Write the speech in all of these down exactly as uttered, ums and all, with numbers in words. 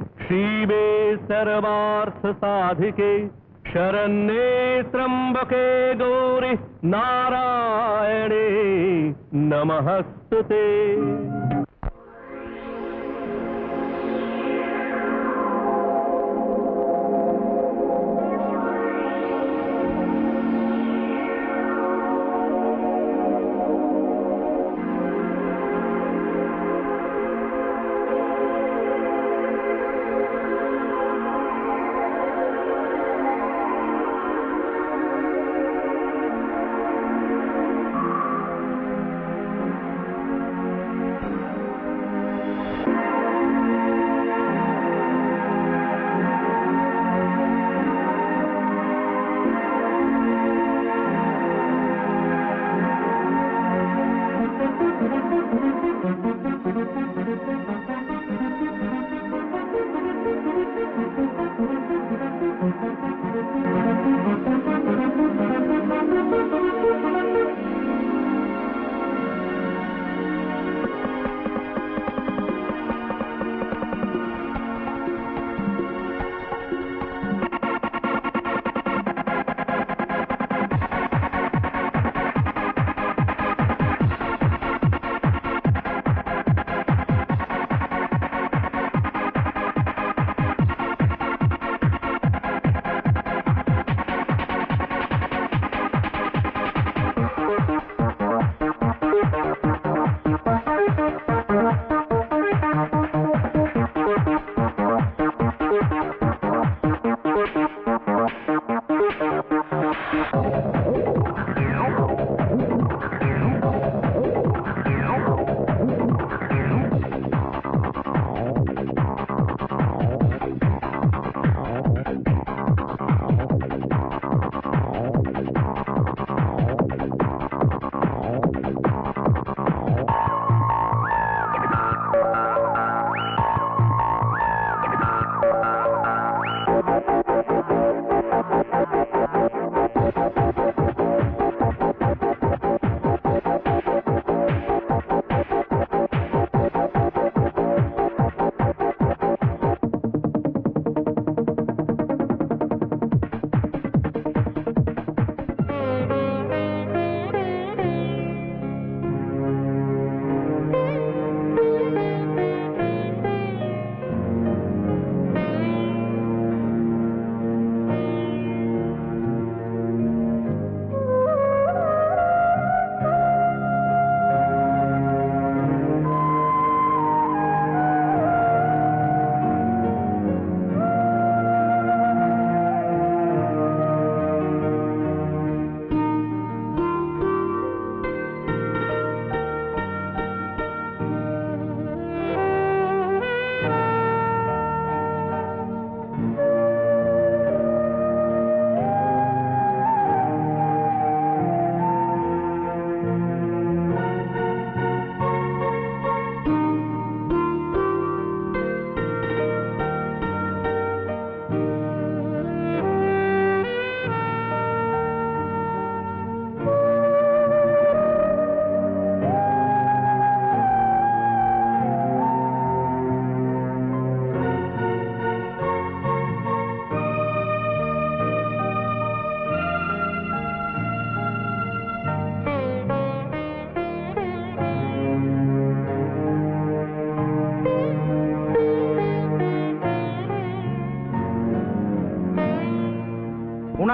शिवे सर्वार्थसाधिके शरण्ये त्र्यम्बके गौरी नारायणे नमोऽस्तु ते।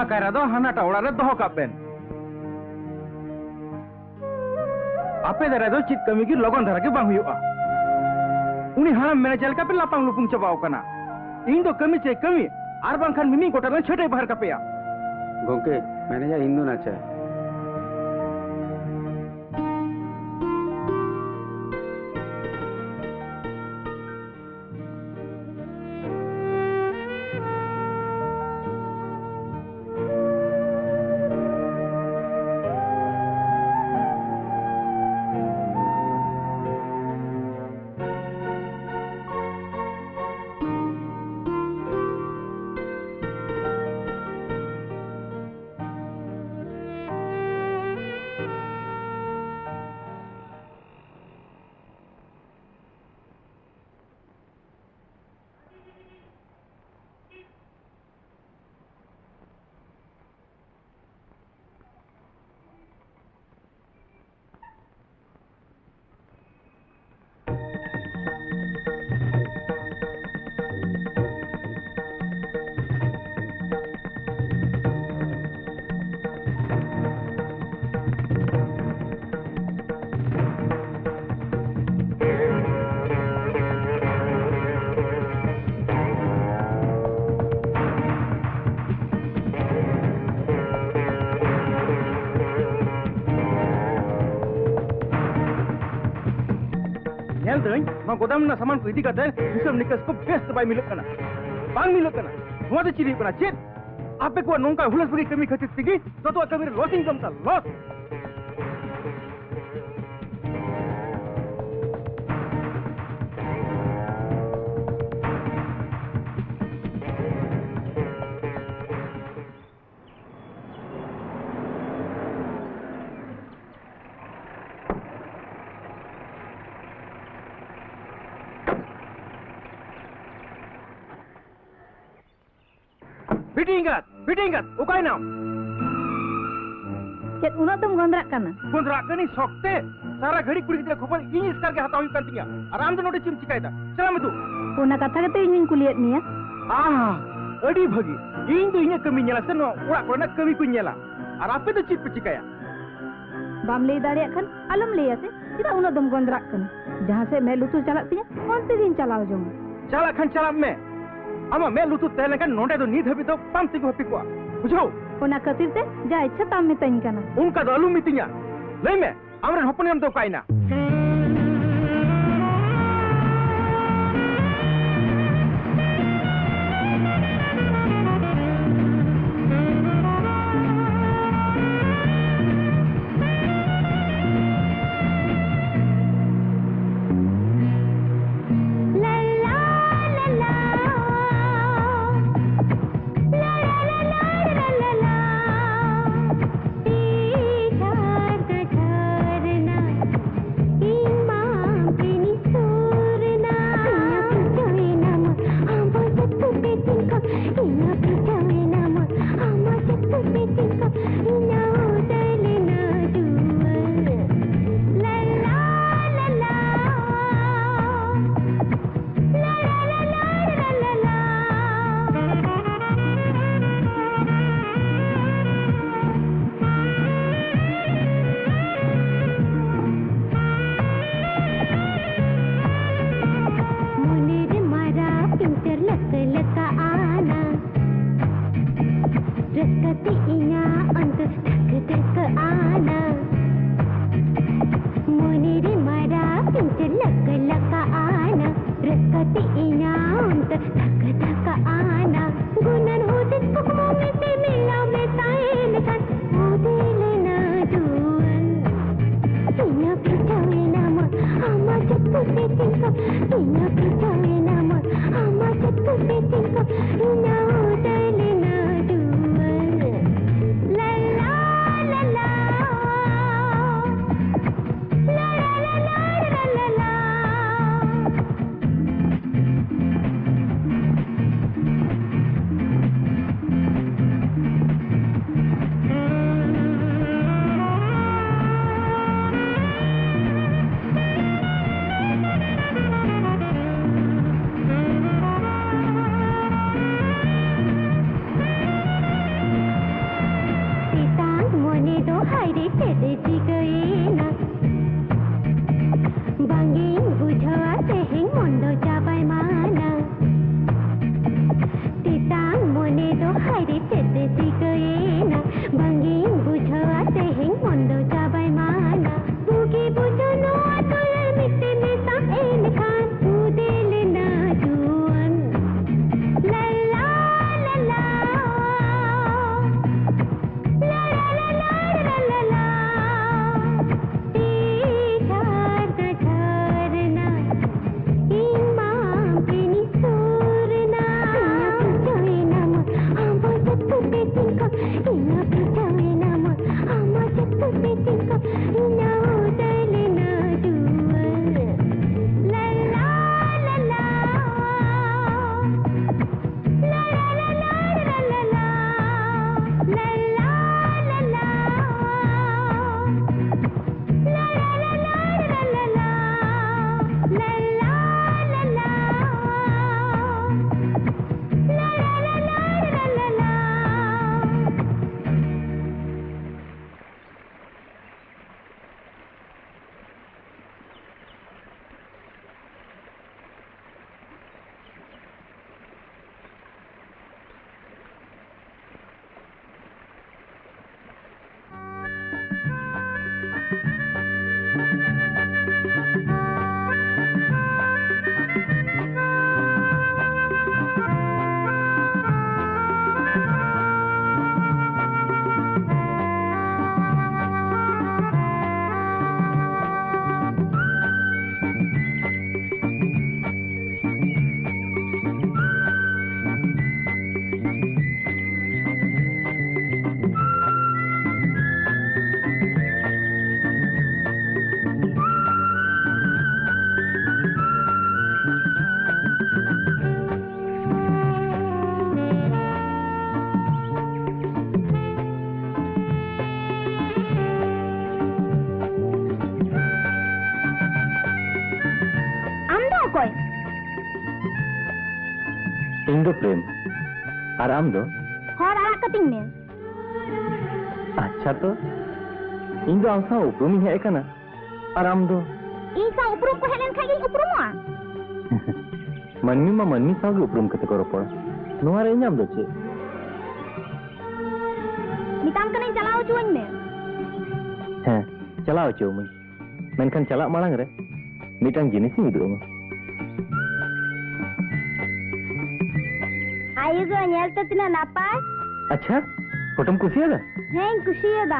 ᱠᱟᱭᱨᱟ ᱫᱚ ᱦᱟᱱᱟᱴᱟᱜ ᱚᱲᱟᱜ ᱨᱮ ᱫᱚᱦᱚ ᱠᱟᱜ ᱵᱮᱱ᱾ ᱟᱯᱮ ᱫᱟᱨᱟᱭ ᱫᱚ ᱪᱮᱫ ᱠᱟᱹᱢᱤ ᱜᱮ ᱞᱚᱜᱚᱱ ᱫᱷᱟᱨᱟ ᱜᱮ ᱵᱟᱝ ᱦᱩᱭᱩᱜᱼᱟ᱾ ᱩᱱᱤ ᱦᱟᱲᱟᱢ ᱢᱮᱱᱮᱡᱟᱨ ᱞᱮᱠᱟ ᱯᱮ ᱞᱟᱯᱟᱝ ᱞᱩᱯᱩᱝ ᱪᱟᱵᱟᱣ ᱠᱟᱱᱟ᱾ ᱤᱧ ᱫᱚ ᱠᱟᱹᱢᱤ ᱪᱮ ᱠᱟᱹᱢᱤ, ᱟᱨ ᱵᱟᱝᱠᱷᱟᱱ ᱢᱤᱢᱤᱫ ᱜᱚᱴᱟ ᱨᱮ ᱪᱷᱟᱹᱴᱟᱹᱭ ᱵᱟᱦᱟᱨ ᱠᱟᱯᱮᱭᱟ᱾ ᱜᱚᱝᱠᱮ, ᱢᱮᱱᱮᱡᱟᱨ ᱤᱧ ᱫᱚ ᱱᱟᱪᱟ᱾ ᱧᱮᱞ ᱫᱟᱹᱧ, ᱱᱚᱣᱟ ᱜᱚᱫᱟᱢ ᱨᱮᱱᱟᱜ ᱥᱟᱢᱟᱱ ᱠᱚ ᱤᱫᱤ ᱠᱟᱛᱮ ᱦᱤᱥᱟᱹᱵ ᱱᱤᱠᱟᱹᱥ ᱠᱚ ᱵᱮᱥ ᱛᱮ ᱵᱟᱭ ᱢᱤᱞᱟᱹᱜ ᱠᱟᱱᱟ᱾ ᱵᱟᱝ ᱢᱤᱞᱟᱹᱜ ᱠᱟᱱᱟ᱾ ᱱᱚᱣᱟ ᱫᱚ ᱪᱮᱫ ᱦᱩᱭᱩᱜ ᱠᱟᱱᱟ? ᱪᱮᱫ? ᱟᱯᱮ ᱠᱚᱣᱟᱜ ᱱᱚᱝᱠᱟ ᱦᱩᱞᱟᱹᱥ ᱵᱟᱹᱜᱤ ᱠᱟᱹᱢᱤ ᱠᱷᱟᱹᱛᱤᱨ ᱛᱮᱜᱮ ᱡᱚᱛᱚᱣᱟᱜ ᱠᱟᱹᱢᱤ ᱨᱮ ᱞᱚᱥ ᱤᱧ ᱡᱚᱢ ᱮᱫᱟ, ᱞᱚᱥ᱾ ᱵᱤᱴᱤ ᱮᱸᱜᱟᱛ, ᱵᱤᱴᱤ ᱮᱸᱜᱟᱛ, ᱚᱠᱟᱭᱱᱟᱢ? ᱪᱮᱫ ᱩᱱᱟᱹᱜ ᱫᱚᱢ ᱜᱚᱸᱫᱽᱨᱟᱜ ᱠᱟᱱᱟ? ᱜᱚᱸᱫᱽᱨᱟᱜ ᱠᱟᱹᱱᱟᱹᱧ ᱥᱚᱠᱛᱮ᱾ ᱥᱟᱨᱟ ᱜᱷᱟᱹᱲᱤ ᱠᱩᱲᱤ ᱜᱤᱫᱽᱨᱟᱹ ᱠᱷᱚᱵᱚᱨ ᱤᱧ ᱮᱥᱠᱟᱨ ᱜᱮ ᱦᱟᱛᱟᱣ ᱦᱩᱭᱩᱜ ᱠᱟᱱ ᱛᱤᱧᱟ᱾ ᱟᱨ ᱟᱢ ᱫᱚ ᱱᱚᱰᱮ ᱪᱮᱫ ᱮᱢ ᱪᱤᱠᱟᱭᱮᱫᱟ? ᱪᱟᱞᱟᱜ ᱢᱮ ᱛᱚ᱾ ᱚᱱᱟ ᱠᱟᱛᱷᱟ ᱜᱮᱛᱚ ᱤᱧ ᱦᱚᱧ ᱠᱩᱞᱤᱭᱮᱫ ᱢᱮᱭᱟ᱾ ᱟᱦ! ᱟᱹᱰᱤ ᱵᱷᱟᱹᱜᱤ᱾ ᱤᱧ ᱫᱚ ᱤᱧᱟᱹᱜ ᱠᱟᱹᱢᱤᱧ ᱧᱮᱞᱟ ᱥᱮ ᱱᱚᱣᱟ ᱚᱲᱟᱜ ᱠᱚᱨᱮᱱᱟᱜ ᱠᱟᱹᱢᱤ ᱠᱚᱧ ᱧᱮᱞᱟ? ᱟᱨ ᱟᱯᱮ ᱫᱚ ᱪᱮᱫ ᱯᱮ ᱪᱤᱠᱟᱹᱭᱟ? ᱵᱟᱢ ᱞᱟᱹᱭ ᱫᱟᱲᱮᱭᱟᱜ ᱠᱷᱟᱱ ᱟᱞᱚᱢ ᱞᱟᱹᱭᱟ ᱥᱮ᱾ ᱪᱮᱫᱟᱜ ᱩᱱᱟᱹᱜ ᱫᱚᱢ ᱜᱚᱸᱫᱽᱨᱟᱜ ᱠᱟᱱᱟ? ᱡᱟᱦᱟᱸ ᱥᱮᱫ ᱢᱮᱫ ᱞᱩᱛᱩᱨ ᱪᱟᱞᱟᱜ ᱛᱤᱧᱟᱹ, ᱚᱱᱛᱮ ᱜᱤᱧ ᱪᱟᱞᱟᱣ ᱡᱚᱝᱟ᱾ ᱪᱟᱞᱟᱜ ᱠᱷᱟᱱ ᱪᱟᱞᱟᱜ ᱢᱮ᱾ ᱟᱢᱟᱜ ᱢᱮᱫ ᱞᱩᱛᱩᱨ ᱛᱟᱦᱮᱸ ᱞᱮᱱᱠᱷᱟᱱ ᱱᱚᱸᱰᱮ ᱫᱚ ᱱᱤᱛ ᱦᱟᱹᱵᱤᱡ ᱫᱚ ᱵᱟᱢ ᱛᱤᱸᱜᱩ ᱦᱟᱹᱯᱤ ᱠᱚᱜᱼᱟ᱾ ᱵᱩᱡᱷᱟᱹᱣ? ᱚᱱᱟ ᱠᱷᱟᱹᱛᱤᱨ ᱛᱮ ᱡᱟ ᱤᱪᱪᱷᱟᱹ ᱛᱟᱢ ᱢᱤᱛᱟᱹᱧ ᱠᱟᱱᱟ᱾ ᱚᱱᱠᱟ ᱫᱚ ᱟᱞᱚᱢ ᱢᱤᱛᱟᱹᱧᱟ᱾ ᱞᱟᱹᱭ ᱢᱮ, ᱟᱢᱨᱮᱱ ᱦᱚᱯᱚᱱ ᱮᱨᱟᱢ ᱫᱚ ᱚᱠᱟᱭᱮᱱᱟ? ᱢᱚᱱᱮ ᱨᱮ ᱢᱟᱨᱟ ᱯᱤᱧᱪᱟᱹᱨ ᱞᱟᱹᱠ ᱞᱟᱹᱠ ᱟᱱᱟ᱾ ᱨᱟᱹᱥᱠᱟᱹ ᱛᱮ ᱤᱧᱟᱹᱜ ᱚᱱᱛᱚᱨ ᱫᱷᱟᱠ ᱫᱷᱟᱠ ᱟᱱᱟ᱾ ᱢᱚᱱᱮ ᱨᱮ ᱢᱟᱨᱟ ᱯᱤᱧᱪᱟᱹᱨ ᱞᱟᱹᱠ ᱞᱟᱹᱠ ᱟᱱᱟ᱾ ᱨᱟᱹᱥᱠᱟᱹ ᱛᱮ ᱤᱧᱟᱹᱜ ᱚᱱᱛᱚᱨ ᱫᱷᱟᱠ ᱫᱷᱟᱠ ᱟᱱᱟ᱾ ᱜᱩᱱᱟᱱ ᱦᱩᱫᱤᱥ ᱠᱩᱠᱢᱩ ᱢᱤᱫ ᱛᱮ ᱢᱤᱞᱟᱹᱣ ᱢᱮᱥᱟᱭᱮᱱ ᱠᱷᱟᱱ ᱦᱩᱫᱤ ᱞᱮᱱᱟ ᱡᱩᱣᱟᱹᱱ᱾ ᱤᱧᱟᱹᱜ ᱯᱷᱤᱴᱟᱹᱣᱮᱱᱟ ᱢᱚᱱ, ᱟᱢᱟᱜ ᱡᱟᱹᱯᱩᱫ ᱛᱮ ᱛᱤᱧ ᱠᱚ᱾ ᱤᱧᱟᱹᱜ ᱯᱷᱤᱴᱟᱹᱣᱮᱱᱟ ᱢᱚᱱ, ᱟᱢᱟᱜ ᱡᱟᱹᱯᱩᱫ ᱛᱮ ᱛᱤᱧ ᱠᱚ᱾ ᱤᱧᱟᱹᱜ ᱩᱫᱟᱹᱭ ᱞᱮᱱᱟ ᱡᱩᱣᱟᱹᱱ᱾ ᱞᱟ ᱞᱟ ᱞᱟ ᱞᱟ᱾ ᱵᱟᱝᱜᱤᱧ ᱵᱩᱡᱷᱟᱹᱣᱟ ᱛᱮᱦᱮᱧ ᱢᱚᱱ ᱫᱚ ᱪᱟᱵᱟᱭ ᱢᱟᱱᱟ᱾ ᱛᱮᱛᱟᱝ ᱢᱚᱱᱮ ᱫᱚ ᱦᱟᱭᱨᱮ ᱪᱮᱫ ᱮ ᱪᱤᱠᱟᱹᱭᱮᱱᱟ? ᱵᱟᱝᱜᱤᱧ ᱵᱩᱡᱷᱟᱹᱣᱟ ᱛᱮᱦᱮᱧ ᱢᱚᱱ ᱫᱚ ᱪᱟᱵᱟᱭ ᱢᱟᱱᱟ᱾ ᱵᱩᱜᱤ ᱵᱩᱡᱷᱟᱹᱣ ᱱᱚᱣᱟ ᱫᱩᱞᱟᱹᱲ ᱢᱤᱫᱴᱮᱱ ᱢᱮᱥᱟ ᱮᱱᱠᱷᱟᱱ ᱩᱫᱮᱞ ᱮᱱᱟ ᱡᱩᱣᱟᱹᱱ᱾ ᱞᱟᱞᱟ, ᱞᱟᱞᱟ᱾ ᱞᱟ, ᱞᱟ, ᱞᱟ, ᱞᱟ, ᱞᱟ, ᱞᱟ, ᱞᱟ᱾ ᱛᱤ ᱡᱷᱟᱨᱱᱟ ᱡᱷᱟᱨᱱᱟ, ᱤᱧ ᱢᱟ ᱟᱢ ᱴᱷᱮᱱᱤᱧ ᱥᱩᱨ ᱮᱱᱟ᱾ ᱤᱧ ᱟᱹᱛᱩ ᱪᱟᱣᱮᱱᱟ ᱢᱟ, ᱟᱢ ᱵᱟᱹᱧ ᱟᱹᱛᱩ ᱛᱮ ᱛᱤᱧ ᱠᱷᱚᱱ᱾ ᱤᱧ ᱟᱹᱛᱩ ᱪᱟᱣᱮᱱᱟ ᱢᱟ, ᱟᱢ ᱵᱟᱹᱧ ᱟᱹᱛᱩ ᱛᱮ ᱛᱤᱧ ᱠᱷᱚᱱ᱾ ᱤᱧ ᱩᱫᱟᱹᱭ ᱞᱮᱱᱟ ᱡᱩᱣᱟᱹᱱ᱾ ᱞᱟ, ᱞᱟ, ᱞᱟ, ᱞᱟ᱾ ᱟᱢ ᱫᱚ ᱚᱠᱚᱭ? ᱤᱧ ᱫᱚ ᱯᱨᱮᱢ᱾ ᱟᱨ ᱟᱢ ᱫᱚ? ᱦᱚᱨ ᱟᱲᱟᱜ ᱠᱟᱹᱛᱤᱧ ᱢᱮ᱾ ᱟᱪᱪᱷᱟ ᱛᱚ, ᱤᱧ ᱫᱚ ᱟᱢ ᱥᱟᱶ ᱩᱯᱨᱩᱢᱤᱧ ᱦᱮᱡ ᱟᱠᱟᱱᱟ᱾ ᱟᱨ ᱟᱢ ᱫᱚ? ᱤᱧ ᱥᱟᱶ ᱩᱯᱨᱩᱢ ᱠᱚ ᱦᱮᱡ ᱞᱮᱱ ᱠᱷᱟᱱ ᱜᱤᱧ ᱩᱯᱨᱩᱢᱚᱜᱼᱟ᱾ ᱢᱟᱹᱱᱢᱤ ᱢᱟ ᱢᱟᱹᱱᱢᱤ ᱥᱟᱶ ᱜᱮ ᱩᱯᱨᱩᱢ ᱠᱟᱛᱮ ᱠᱚ ᱨᱚᱯᱚᱲᱟ᱾ ᱱᱚᱣᱟ ᱨᱮ ᱤᱧᱟᱜ ᱫᱚ ᱪᱮᱫ? ᱢᱮᱛᱟᱢ ᱠᱟᱹᱱᱟᱹᱧ, ᱪᱟᱞᱟᱣ ᱦᱚᱪᱚᱣᱟᱹᱧ ᱢᱮ᱾ ᱦᱮᱸ, ᱪᱟᱞᱟᱣ ᱦᱚᱪᱚᱣᱟᱹᱢᱟᱹᱧ᱾ ᱢᱮᱱᱠᱷᱟᱱ ᱪᱟᱞᱟᱜ ᱢᱟᱲᱟᱝ ᱨᱮ ᱢᱤᱫᱴᱟᱝ ᱡᱤᱱᱤᱥ ᱤᱧ ᱩᱫᱩᱜ ᱟᱢᱟ᱾ ᱟᱭᱳ ᱜᱚ, ᱧᱮᱞ ᱛᱮ ᱛᱤᱱᱟᱹᱜ ᱱᱟᱯᱟᱭ᱾ ᱟᱪᱪᱷᱟ, ᱯᱷᱳᱴᱳᱢ ᱠᱩᱥᱤᱭᱟᱫᱟ? ᱦᱮᱸᱧ ᱠᱩᱥᱤᱭᱟᱫᱟ᱾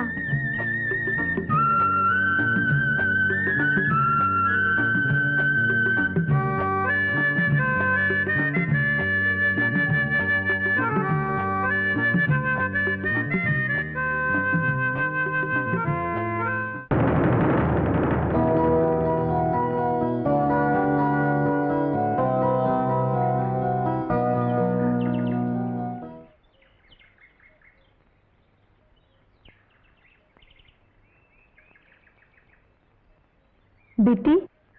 ᱵᱤᱴᱤ,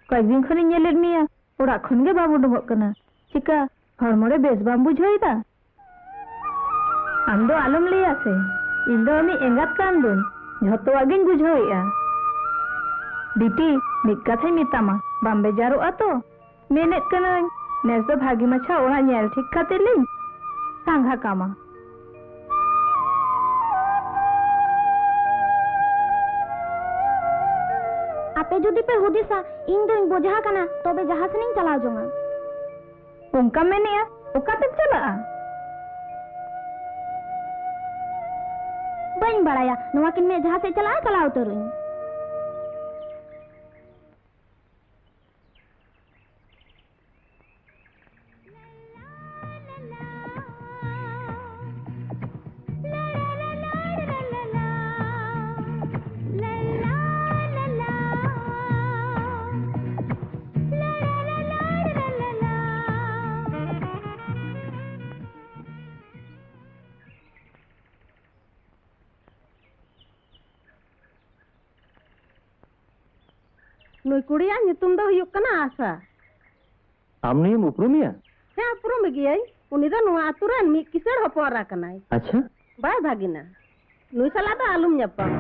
ᱠᱚᱭᱮᱠ ᱫᱤᱱ ᱠᱷᱚᱱᱤᱧ ᱧᱮᱞᱮᱫ ᱢᱮᱭᱟ, ᱚᱲᱟᱜ ᱠᱷᱚᱱ ᱜᱮ ᱵᱟᱢ ᱩᱰᱩᱠᱚᱜ ᱠᱟᱱᱟ᱾ ᱪᱤᱠᱟ, ᱦᱚᱲᱢᱚ ᱨᱮ ᱵᱮᱥ ᱵᱟᱢ ᱵᱩᱡᱷᱟᱹᱣ ᱮᱫᱟ? ᱟᱢ ᱫᱚ ᱟᱞᱚᱢ ᱞᱟᱹᱭᱟ ᱥᱮ, ᱤᱧ ᱫᱚ ᱟᱢᱤᱡ ᱮᱸᱜᱟᱛ ᱠᱟᱱ ᱫᱩᱧ, ᱡᱷᱚᱛᱚᱣᱟᱜ ᱜᱤᱧ ᱵᱩᱡᱷᱟᱹᱣᱮᱫᱼᱟ᱾ ᱵᱤᱴᱤ, ᱢᱤᱫ ᱠᱟᱛᱷᱟᱧ ᱢᱮᱛᱟᱢᱟ, ᱵᱟᱢ ᱵᱮᱡᱟᱨᱚᱜᱼᱟ ᱛᱚ? ᱢᱮᱱᱮᱫ ᱠᱟᱹᱱᱟᱹᱧ, ᱱᱮᱥ ᱫᱚ ᱵᱷᱟᱹᱜᱤ ᱢᱟᱪᱷᱟ ᱚᱲᱟᱜ ᱧᱮᱞ ᱴᱷᱤᱠ ᱠᱟᱛᱮ ᱞᱤᱧ ᱥᱟᱸᱜᱷᱟ ᱠᱟᱢᱟ᱾ ᱟᱯᱮ ᱡᱩᱫᱤ ᱯᱮ ᱦᱩᱫᱤᱥᱟ, ᱤᱧ ᱫᱚᱧ ᱵᱚᱡᱷᱟ ᱠᱟᱱᱟ, ᱛᱚᱵᱮ ᱡᱟᱦᱟᱸ ᱥᱮᱱᱤᱧ ᱪᱟᱞᱟᱣ ᱡᱚᱝᱟ᱾ ᱚᱱᱠᱟᱢ ᱢᱮᱱᱮᱜᱼᱟ? ᱚᱠᱟᱛᱮᱢ ᱪᱟᱞᱟᱜᱼᱟ? ᱵᱟᱹᱧ ᱵᱟᱲᱟᱭᱟ, ᱱᱚᱣᱟ ᱠᱤᱱ ᱢᱮᱫ ᱡᱟᱦᱟᱸ ᱥᱮᱫ ᱪᱟᱞᱟᱜᱼᱟ, ᱪᱟᱞᱟᱣ ᱩᱛᱟᱹᱨᱚᱜ ᱟᱹᱧ᱾ ᱱᱩᱭ ᱠᱩᱲᱤᱭᱟᱜ ᱧᱩᱛᱩᱢ ᱫᱚ ᱦᱩᱭᱩᱜ ᱠᱟᱱᱟ ᱟᱥᱟ᱾ ᱟᱢ ᱱᱩᱭᱮᱢ ᱩᱯᱨᱩᱢᱮᱭᱟ? ᱦᱮᱸ, ᱩᱯᱨᱩᱢᱮ ᱜᱤᱭᱟᱹᱧ᱾ ᱩᱱᱤ ᱫᱚ ᱱᱚᱣᱟ ᱟᱹᱛᱩ ᱨᱮᱱ ᱢᱤᱫ ᱠᱤᱥᱟᱹᱬ ᱦᱚᱯᱚᱱ ᱮᱨᱟ ᱠᱟᱱᱟᱭ᱾ ᱟᱪᱪᱷᱟ᱾ ᱵᱟᱭ ᱵᱷᱟᱹᱜᱤᱱᱟ᱾ ᱱᱩᱭ ᱥᱟᱞᱟᱜ ᱫᱚ ᱟᱞᱚᱢ ᱧᱟᱯᱟᱢᱟ᱾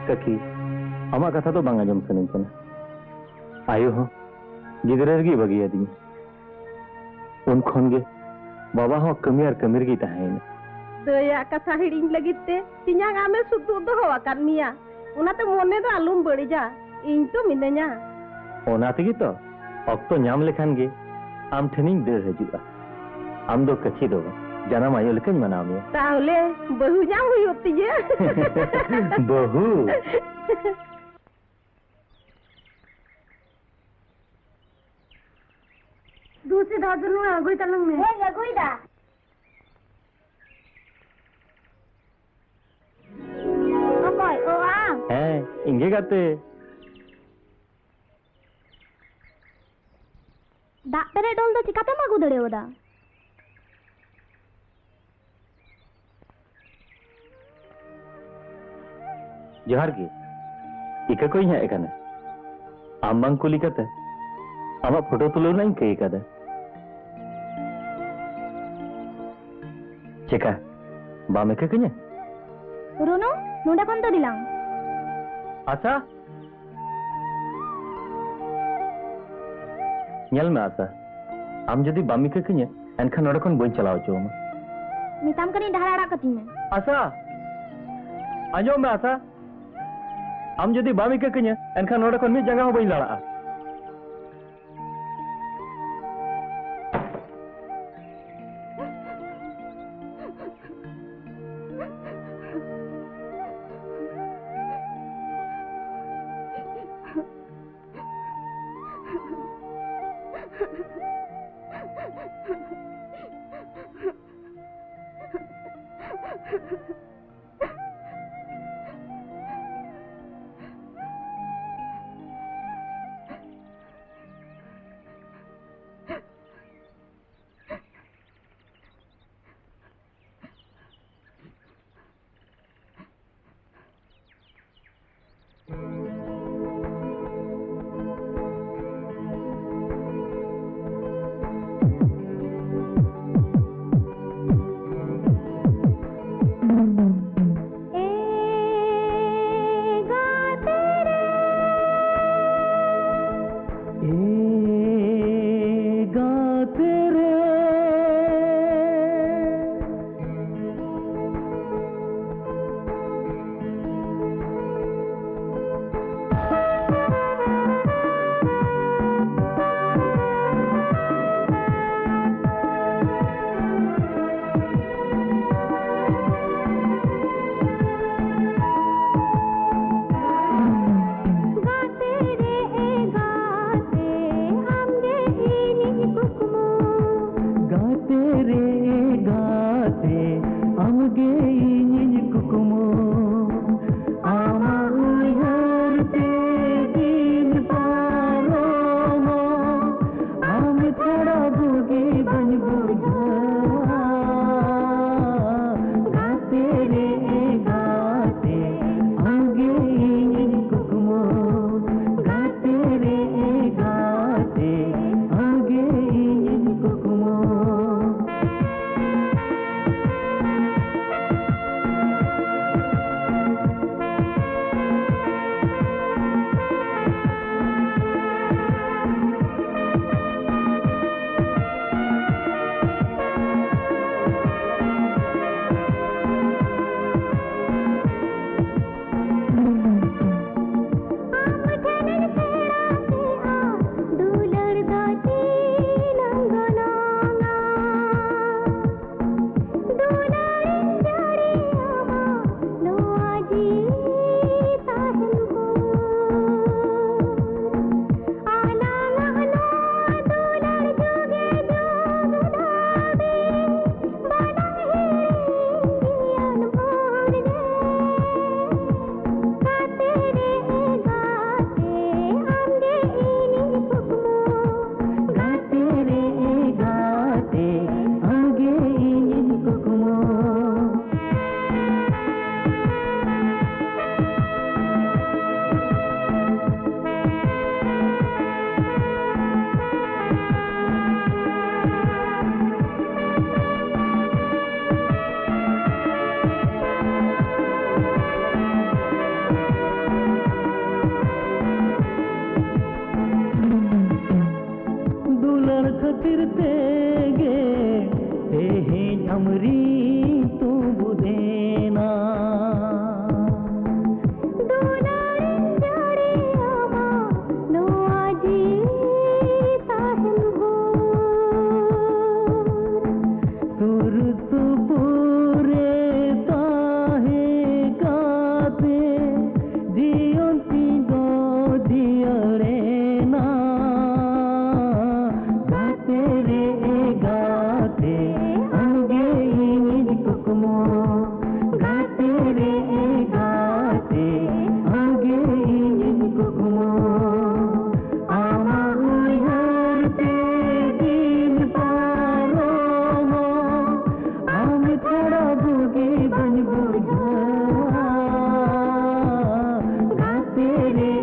ᱠᱟᱹᱠᱤ, ᱟᱢᱟᱜ ᱠᱟᱛᱷᱟ ᱫᱚ ᱵᱟᱝ ᱟᱸᱡᱚᱢ ᱥᱟᱱᱟᱧ ᱠᱟᱱᱟ᱾ ᱟᱭᱳ ᱦᱚᱸ ᱜᱤᱫᱽᱨᱟᱹ ᱨᱮᱜᱮᱭ ᱵᱟᱹᱜᱤᱭᱟᱫᱤᱧᱟ᱾ ᱩᱱ ᱠᱷᱚᱱ ᱜᱮ ᱵᱟᱵᱟ ᱦᱚᱸ ᱠᱟᱹᱢᱤ ᱟᱨ ᱠᱟᱹᱢᱤ ᱨᱮᱜᱮᱭ ᱛᱟᱦᱮᱸᱭᱮᱱᱟ᱾ ᱫᱟᱹᱭᱟᱜ ᱠᱟᱛᱷᱟ ᱦᱤᱲᱤᱧ ᱞᱟᱹᱜᱤᱫ ᱛᱮ ᱛᱮᱧᱟᱝ ᱟᱢᱮ ᱥᱩᱛᱩᱜ ᱫᱚᱦᱚ ᱟᱠᱟᱫ ᱢᱮᱭᱟ᱾ ᱚᱱᱟᱛᱮ ᱢᱚᱱᱮ ᱫᱚ ᱟᱞᱚᱢ ᱵᱟᱹᱲᱤᱡᱟ, ᱤᱧ ᱛᱚ ᱢᱤᱱᱟᱹᱧᱟ᱾ ᱚᱱᱟ ᱛᱮᱜᱮ ᱛᱚ ᱚᱠᱛᱚ ᱧᱟᱢ ᱞᱮᱠᱷᱟᱱ ᱜᱮ ᱟᱢ ᱴᱷᱮᱱᱤᱧ ᱫᱟᱹᱲ ᱦᱤᱡᱩᱜᱼᱟ᱾ ᱟᱢ ᱫᱚ ᱠᱟᱹᱪᱷᱤ ᱫᱚ ᱵᱟᱝ, ᱡᱟᱱᱟᱢ ᱟᱭᱳ ᱞᱮᱠᱟᱧ ᱢᱟᱱᱟᱣ ᱢᱮᱭᱟ᱾ ᱛᱟᱦᱚᱞᱮ ᱵᱟᱹᱦᱩ ᱧᱟᱢ ᱦᱩᱭᱩᱜ ᱛᱤᱧᱟᱹ᱾ ᱵᱟᱹᱦᱩ? ᱫᱩᱥᱮ ᱫᱟᱫᱩ, ᱱᱚᱣᱟ ᱟᱹᱜᱩᱭ ᱛᱟᱞᱟᱝ ᱢᱮ᱾ ᱦᱳᱭ, ᱟᱹᱜᱩᱭᱮᱫᱟ᱾ ᱚᱠᱚᱭ? ᱚ, ᱟᱢ? ᱦᱮᱸ, ᱤᱧ ᱜᱮ ᱜᱟᱛᱮ᱾ ᱫᱟᱜ ᱯᱮᱨᱮᱡ ᱰᱚᱞ ᱫᱚ ᱪᱤᱠᱟᱛᱮᱢ ᱟᱹᱜᱩ ᱫᱟᱲᱮᱭᱟᱫᱟ? ᱡᱚᱦᱟᱨ ᱜᱮ᱾ ᱤᱠᱟᱹ ᱠᱚᱧ ᱦᱮᱡ ᱟᱠᱟᱱᱟ᱾ ᱟᱢ ᱵᱟᱝ ᱠᱩᱞᱤ ᱠᱟᱛᱮ ᱟᱢᱟᱜ ᱯᱷᱳᱴᱳ ᱛᱩᱞᱟᱹᱣ ᱨᱮᱱᱟᱜ ᱤᱧ ᱠᱟᱹᱭ ᱠᱟᱫᱟ᱾ ᱪᱮᱠᱟ, ᱵᱟᱢ ᱤᱠᱟᱹ ᱠᱟᱹᱧᱟ? ᱨᱩᱱᱩ, ᱱᱚᱰᱮ ᱠᱷᱚᱱ ᱫᱚ ᱫᱮᱞᱟᱝ᱾ ᱟᱪᱪᱷᱟ, ᱧᱮᱞ ᱢᱮ ᱟᱥᱟ, ᱟᱢ ᱡᱩᱫᱤ ᱵᱟᱢ ᱤᱠᱟᱹ ᱠᱟᱹᱧᱟ, ᱮᱱᱠᱷᱟᱱ ᱱᱚᱰᱮ ᱠᱷᱚᱱ ᱵᱟᱹᱧ ᱪᱟᱞᱟᱣ ᱦᱚᱪᱚ ᱟᱢᱟ᱾ ᱢᱮᱛᱟᱢ ᱠᱟᱹᱱᱟᱹᱧ, ᱰᱟᱦᱟᱨ ᱟᱲᱟᱜ ᱠᱟᱹᱛᱤᱧ ᱢᱮ᱾ ᱟᱥᱟ, ᱟᱸᱡᱚᱢ ᱢᱮ ᱟᱥᱟ, ᱟᱢ ᱡᱩᱫᱤ ᱵᱟᱢ ᱤᱠᱟᱹ ᱠᱟᱹᱧᱟ, ᱮᱱᱠᱷᱟᱱ ᱱᱚᱰᱮ ᱠᱷᱚᱱ ᱢᱤᱫ ᱡᱟᱸᱜᱟ ᱦᱚᱸ ᱵᱟᱹᱧ ᱞᱟᱲᱟᱜᱼᱟ᱾ ᱛᱤᱨᱤ